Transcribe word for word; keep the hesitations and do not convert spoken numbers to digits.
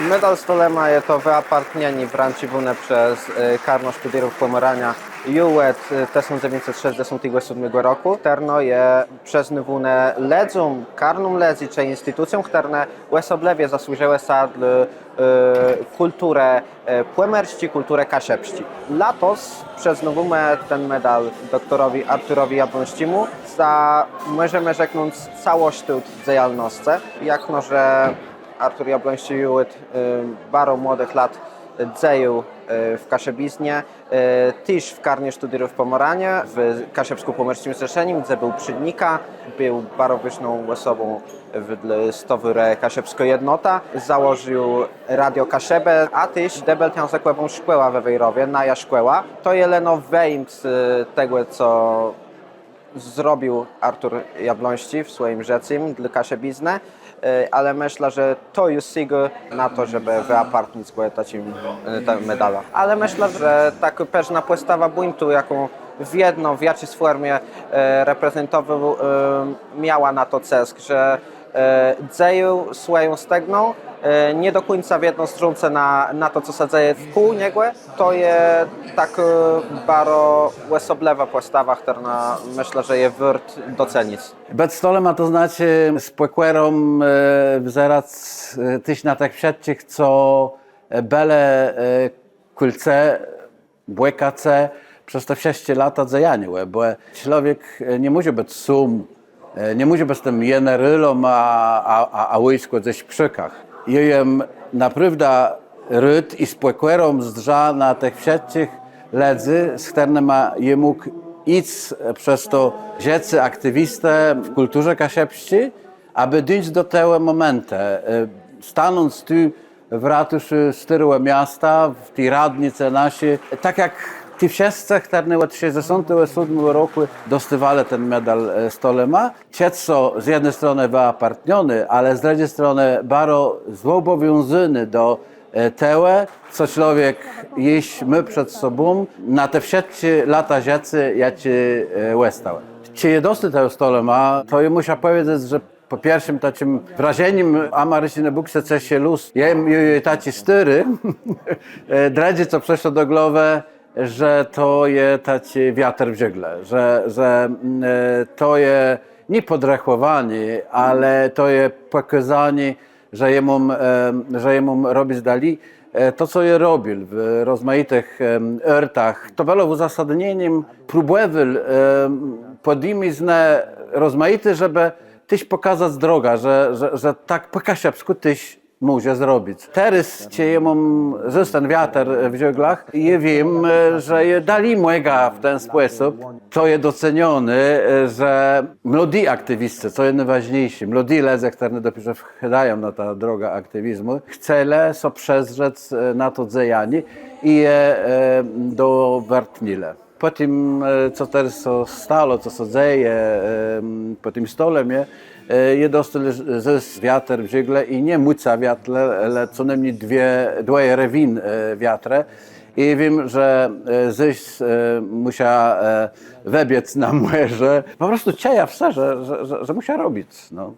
Medal Stolema je to wëapartnienié wrãcziwóné przez e, Karno Sztudérów Pòmòraniô ju òd e, tësąc dzewiãcset szescdzesątégò sódmégò rokù. Karno je przëznôwóné lëdzóm, karnóm lëdzy czë institucjóm, chtërne òsoblëwie zasłużëłë sã dlô e, kùlturë e, pòmòrsczi, kùlturë kaszëbsczi. Latos przëznôwómë ten medal doktorowi Arturowi Jabłońsczémù za, mòżemë rzeknąc, całi sztôłt dzejalnoscë. Jakno że Artur Jabłońsczi ju òd e, baro młodëch lat dzejôł e, w kaszëbiznie, e, téż w Karnie Sztudérów Pòmòraniô, w Kaszëbskò-Pòmòrsczim Zrzeszenim, dze béł przédnikã, béł baro wôżną òsobą wedle Stowôrë Kaszëbskô Jednota, założił Radio Kaszëbë, a téż dëbeltjãzëkòwą szkòłã we Wejrowie, Naja Szkòła. To je leno wëjimk z e, tegò, co zrobił Artur Jabłońsczi w swòjim żëcym dlô kaszëbiznë, e, ale mëszlã, że to ju sygô na to, żebë wëapartnic gò taczim e, ta- medalã. Ale mëszlã, że tak përznã pòstawa bùńtu, jaką wiedno w jaczis fòrmie e, reprezentowôł, e, miała na to cësk, że e, dzejôł swòją stegną, e, nie do kùńca wiedno zdrzącë na, na to, co sã dzeje wkół niegò, to je tak e, baro òsoblëwô pòstawa, chtërna, mëszlã, że je wôrt docenic. Bëc stolemã to znaczi z pòkòrą e, wzerac e, téż na tëch wszëtczich, co e, bëlë e, kòl ce, bòkã ce przez te wszëtczé lata dzejaniô, bò człowiek e, nie mòże bëc sóm, e, nie mòże bëc tim jenerôlã, a, a, a, a wòjskò gdzes przë bòkach. Jô jem naprôwdã rôd i z pòkòrą zdrzã na tëch wszëtczich lëdzy, z chtërnyma jem mógł jic przez to żëcé aktiwistë w kùlturze kaszëbsczi, abë dińc do tegò mòmentu, e, stanąc tu w ratuszu stôrégò miasta, w ti radnicë naszi, tak jak ti wszëtcë, chtërny òd szescdzesątégò sódmégò rokù dostôwelë ten medal e, stolemã. Czëc sã z jedny stronë wëapartniony, ale z drëdżi stronë baro zòbòwiązóny do e, tegò, co człowiek jesz mô przed sobą na te wszëtczé lata żëcô, jaczé e, òstałë. Czej jô dostôł tegò stolemã, to jô mùszã pòwiedzec, że pò pierszim taczim wrażenim, a Marcin Bùk sã ceszi lóz, jô jem ju, ju taczi stôri, e, drëdżé, co przëszło do głowë, że to je taczi wiater w żôgle, że, że mm, e, to je nié pòdrechòwanié, ale to je pòkôzanié, że jô móm, e, że jô móm robic dali. E, to, co jô robił w rozmajitëch e, ôrtach, to bëło w ùzasadnienim, próbòwôł e, pòdjimiznë rozmajité, żebë téż pòkazac drogã, że, że, że tak pò kaszëbskù téż mòże zrobic. Terôz, czej jô móm zôs ten wiater w żôglach, jô wiém, e, że jô dali mògã w ten spòsób. To je docenioné, e, że młodi aktiwiscë, co je nôwôżniészé, młodi lëdze, chtërny dopiérze wchôdają na tã drogã aktiwizmù, chcelë so przezdrzec e, na to dzejanié i je e, dowartnilë. Pò tim, e, co terôz sã stało, co sã dzeje, e, pò tim stolemie, e, jô dostôł z-, zôs wiater w żôgle i nié mòcny wiater, le, le co nômni dwie, dwòje rewin e, wiatrë. I wiém, że e, zôs e, mùszã e, wëbiec na mòrze. Pò prostu czëjã w se, że, że, że, że mùszã robic, no.